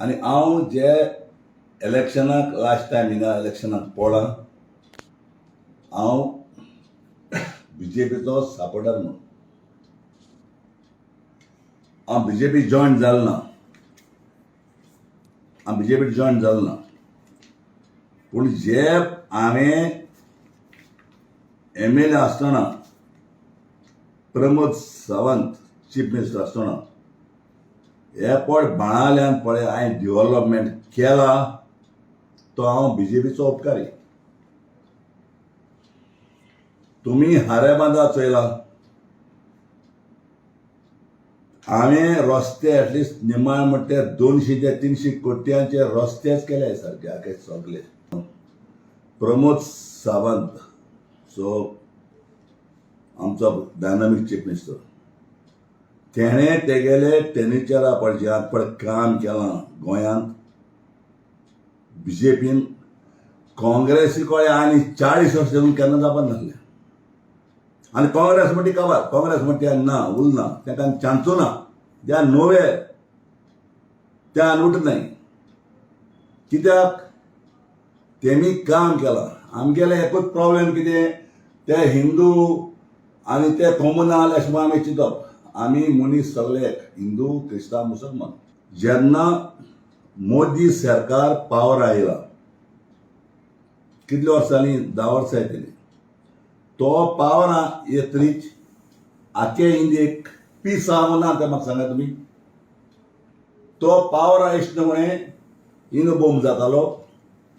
आनी हांव जे इलेक्शनाक last time हिंगा इलेक्शनाक पडला, हांव बीजेपीचो सपोर्टर म्हणून हांव बीजेपी जॉयन जालो ना. हांव बीजेपी जॉयन जालो ना, पूण जे हांवें एमएलए आसतना, प्रमोद सावंत चीफ मिनिस्टर आसतना, हे पळय बाणावल्यान पळय हांवें डिवलपमेंट केला, तो हांव बीजेपीचो उपकारी. तुमी हारेबांदा चोयला, हांवें रस्ते एटलिस्ट निमाण म्हणटे 200 ते 300 कोट्यांचे रस्तेच केले सारके आखे सगळे. प्रमोद सावंत सो आमचो डायनामीक चीफ मिनिस्टर, तेणें तेगेले टेन्युचरा पळय जे पळय काम केलां गोंयांत, बीजेपीन काँग्रेसी कडेन आनी 40 वर्स जगून केन्ना जावपाक नासलें. आनी काँग्रेस म्हणटी काबार, काँग्रेस म्हणटी ना उरना, तांकां चान्सू ना. They are nowhere, ते आनी उठ नाही. कित्याक तेमी काम केलां. आमगेलें एकूच प्रॉब्लेम कितें, ते हिंदू आनी ते कॉमनल अशें म्हणून आमी चिंतप. आमी मनीस सगळे एक, हिंदू, क्रिस्तांव, मुसलमान. जेन्ना मोदी सरकार पावर आयला, कितले वर्सां जालीं? 10 वर्सां येतली. तो पावर येतरीच आखे इंडियेक पीस आहा ना तें म्हाका सांगा तुमी. तो पावर आयिश्ट म्हणे हिंगा बोंब जातालो,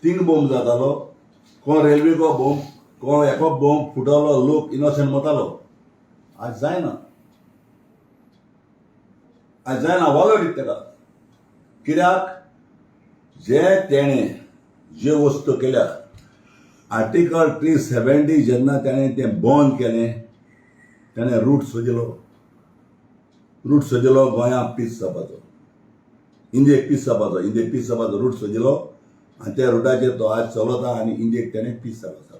थिंग बोंब जातालो, कोण रेल्वेको बोंब, कोण एको बोंब फुटलो, लोक इनोसंट मरतालो. आज जायना, आज जायना. वालोर दिता ताका, कित्याक जे तेणें ज्यो वस्तू केल्या, आर्टिकल 370 जेन्ना तेणें तें बंद केलें, तेणें रूट सोदिलो, रूट सोदिलो गोंयांत पीस जावपाचो, इंडियेक पीस जावपाचो, इंडियेक पीस जावपाचो रूट सोदिलो आनी त्या रुटाचेर तो आज चलता आनी इंडियेक तेणें पीस जालो.